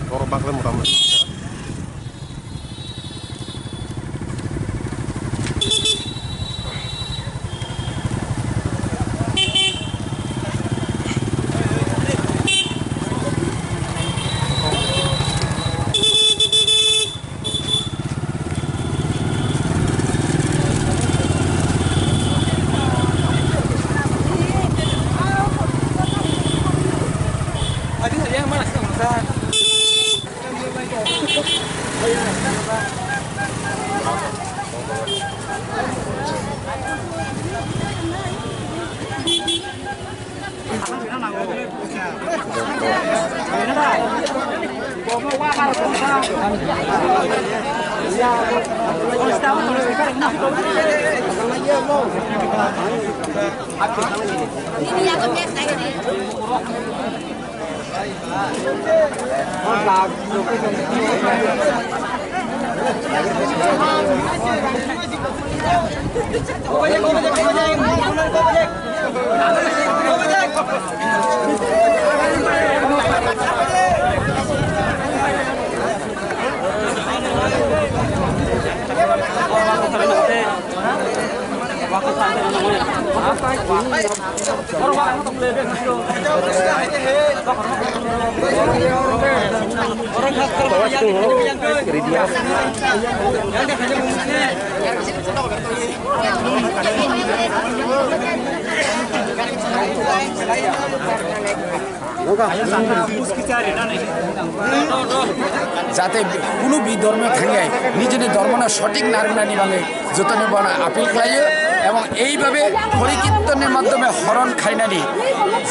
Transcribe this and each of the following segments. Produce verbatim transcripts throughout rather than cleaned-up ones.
Borok bakle mota moti. Jate kuno bi dhormo thangya nijini dhormo no sothik narwknani bagwi jotoni bono appeal khlaio, ebong ei bhabe horikirtonni madhyome horon khainani,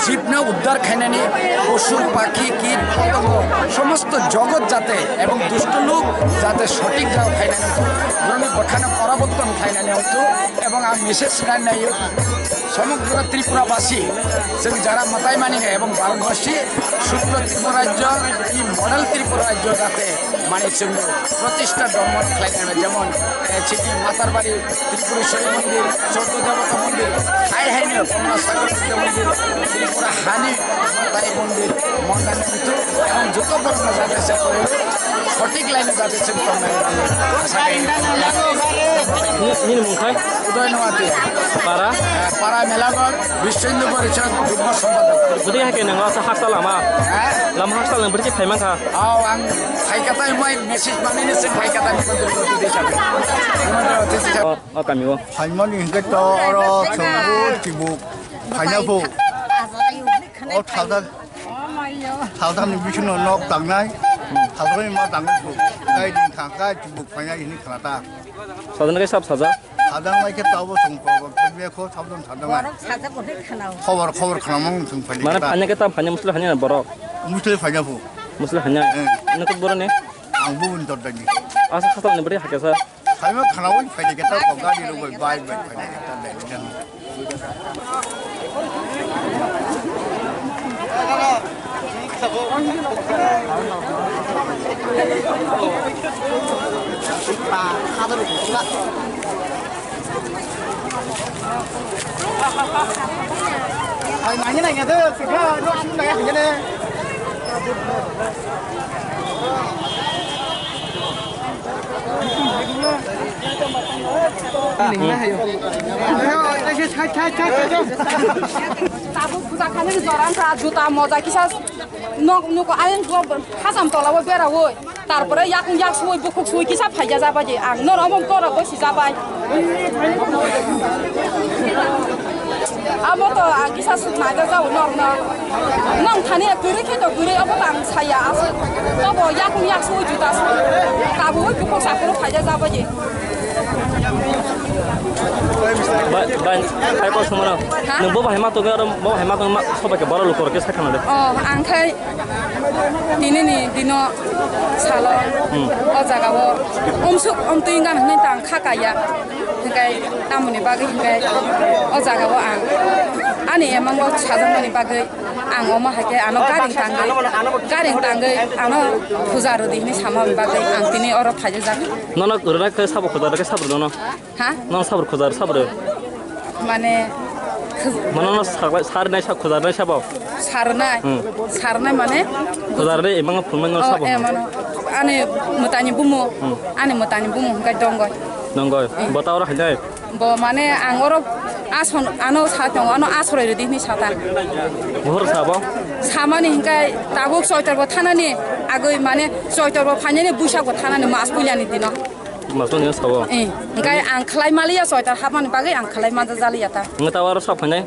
jibno uddar khainani, posu, pakhi, kit, potongo, somosto jogot jate ebong dusto lok jate sothik jagao khainani, borokni bwkhano poriborton khlainani hwnkhe, ebong ang message rwna naio. Somogro Tripura basi, chwng jara mwtai mani ebong Bharat borsi, Sudro Tripura rajyo, i model Tripura rajyo jate mani chwng protista dormo khlai nai, jemon, eh, chini Matarbari Tripureshwari mondir, Chauddho Devata mondir, hai hai no Komla Sagar Buddha mondir, Tripura hani tai mondir, mondani mondir, ebong joto borok no jate se sothik line jate chwng tongnai. Nini, nini mung khai? Udoy Noatia. Para? Eh, para Melaghor, Biswa Hindu Porishad, Jugmo Sampadok. Bwdwi hai khe nang asa haksa lama? Eh? Lama haksa lang bwrwi khe phai mankha? Aw, ang phai kha tai mai message manwi se phai kha tai. O, o kami o. Phaimani hinkhe to oro chwngbo chibuk phaina bo. O thadak, thadakni bisingo nok tangnai, thadakni ma tangwi bo. Kai din thangkha chibuk phaina hini khlata. Sadana khe sab saja? Sadang lai khe tabo chwng problem thangya kho sabdan sadang lai. Borok sajak hwnwi khwnao. Khobor, khobor khwnamung chwng phai. Mane phanya khe tam phanya musli phanya borok. Musli phanya phu. Musli phanya. Eh. Nang kut borok ni? Ang bubun dordani. Asa khatam ni bari hakya sa. Phai ma khwnao phai khe ta ko gari ro bai bai phai khe ta dai. Tabuk puja khainani jora wngkha, juta moja kisa nok nuko ayang khasam tolao beraui, tarpore yak yak sui bukhuk sui kisa phaija jabai je ang noro omo goro bosi jabai. Amo to ang kisa suk naja jao norno. Nong thani kwrwi khe to kwrwi obo tang saya asuk. Tobo yak yak sui juta sui. Tabuk bukhuk sakuru phaija jabai je. Bai, bai, hai kok sumano. Ha? Nung bo bahai ma tongwi aro bo bahai ma tongwi ma sobai khe borok lukurok khe sai khana de. Oh, ang khai tini ni dino salo. Hmm. O jaga o umsuk umtwi wngkha hinwi tang kha kaya. Hinkhe tamoni bagwi hinkhe o jaga o ang ani emango sajakmani bagwi ang omo hai khe ano garing tangwi, garing tangwi ano puja rwdi hinwi samani bagwi ang tini oro phaijajak. Nono rwna khe sabo khuda rwkhe sabo rwno? Ha? Nono sabo khuda sabo rw? Mane Mano no sakhlai, sarnai sa, khujarnai sabo? Sarnai. Hmm. Sarnai mane? Khujarnai emang phunmai no Oh, sabo? Eh, mano. Ani mwtani bumu. Hmm. Ani mwtani bumu hwnkhe Dongoi. Dongoi. Hmm. Bota oro hainai? Bo mane ang oro ason, ano sa tongo, ano asroi rwdi hwnwi sata. Buhur sabo? Samani hwnkhe tabuk Choitor bo thanani agwi mane Choitor bo phainani Buisak bo thanani mas puilani dino. Masoni sabo. Eh, hingkai ang khlai maliya soitar hapmani bagwi ang khlai manja jaliya ta. Nge ta aro sok phainai?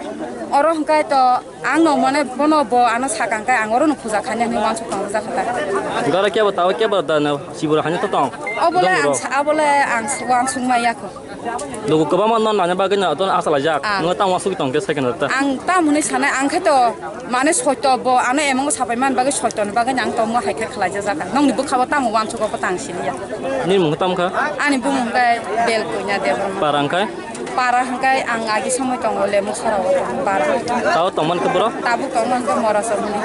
Oro hingkai to ang no mane bono bo ano sakang kai ang oro no puja khainai hinwi wansuk tong jak ta. Gara kebo tawa kebo da na sibura hani to tong. Obole Dong ang ro. Sa-, obole ang wansuk maya ko. Lugu kwbangma no nanya bagwi no to asa laijak. Ah. Nge ta wansuk tong ke second ta. Ang tam hinwi sanai ang khe to Mane soito bo ano emongo sapai man bagwi soito ni bagwi ang tongmo hai khe khlai jajak. Nongni bwkha bo tamo uansuk bo tang siliya. Nini mung tam kha? Ani bumung khe Belkoina Debbarma. Para hwnkhe? Para hwnkhe ang agi somoi tongo Lemuksara o para. Tao tongmani khe boro? Tabuk tongmani khe Morasomoni.